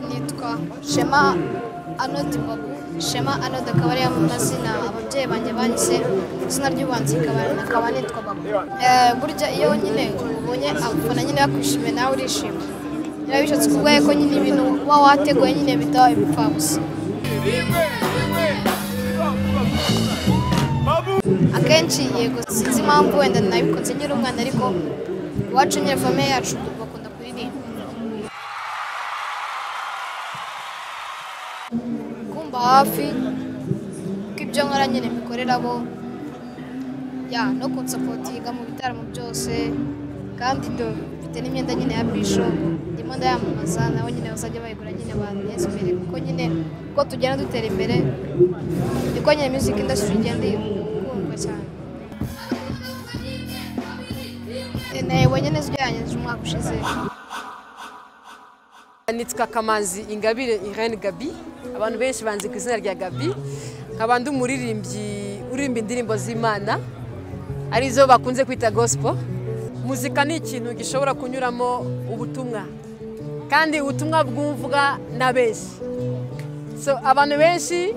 Nitwa Shema Anodi Babu. Shema Anodi akaba ari amazina ababyeyi banjye banyise, izina ry'ubuhanzi akaba nitwa Babu. Burya iyo nyine ubonye abafana nyine bakwishimiye nawe urishima. Niba bishatse kuvuga ko nyine ibintu uba wateguye nyine bitaba ibipfabusa. Akenshi yego sinzi impamvu wenda nabikunze nkiri umwana, ariko iwacu nyine famille yacu bakunda kuririmba. Kumba hafi ko ibyo nkora nyine mbikorera bo, ya no kunsapotinga mu bitaramo byose, kandi mfite n'imyenda nyine ya Bishop ndimo ndayamamaza, nabo nyine bazajya bayigura nyine banteze imbere, kuko nyine uko tugenda dutera imbere niko nyine music industry igenda ikundwa cyane. Nayibonye neza ugereranyije umwaka ushize. Nitwa Kamanzi Ingabire Irene Gabi, abantu benshi banzi ku izina rya Gabi, nkaba ndi umuririmbyi uririmba indirimbo z'Imana arizo bakunze kwita gospel. Muzika ni ikintu gishobora kunyuramo ubutumwa, kandi ubutumwa bwumvwa na benshi. So abantu benshi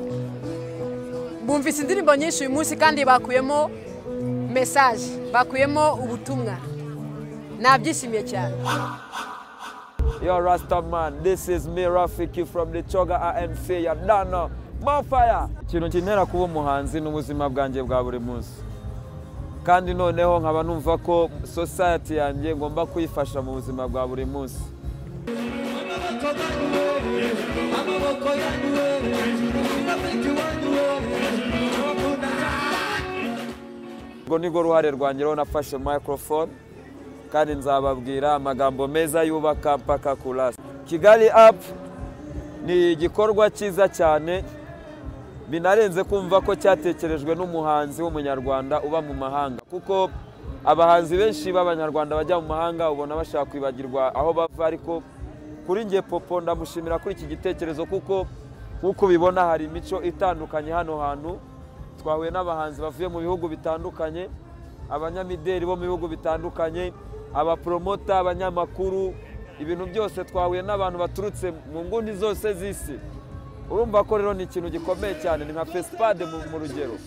bumvise indirimbo nyinshi uyu munsi kandi bakuyemo message, bakuyemo ubutumwa. Nabyishimiye cyane. Yo, Rasta man, this is me, Rafiki from the Choga ANC, ya Dano, Mafire. Ikintu kintera kuba umuhanzi n'ubuzima bwanjye bwa buri munsi. Kandi noneho nkaba numva ko society yanjye ngomba kuyifasha mu buzima bwa buri munsi. Ubwo nirwo ruhare rwanjye rero, nafashe microphone kandi nzababwira amagambo meza yubaka mpaka kurasa. Kigali Up ni igikorwa cyiza cyane, binarenze kumva ko cyatekerejwe n'umuhanzi w'umunyarwanda uba mu mahanga, kuko abahanzi benshi b'abanyarwanda bajya mu mahanga ubona bashaka kwibagirwa aho bava, ariko kuri njye Popo ndamushimira kuri iki gitekerezo, kuko nk'uko ubibona hari imico itandukanye hano hantu. Twahuye n'abahanzi bavuye mu bihugu bitandukanye, abanyamideli bo mu bihugu bitandukanye, abapromota, abanyamakuru, ibintu byose. Twahuye n'abantu baturutse mu nguni zose z'isi. Urumva ko rero ni ikintu gikomeye cyane, ni nka fesipade mu rugero.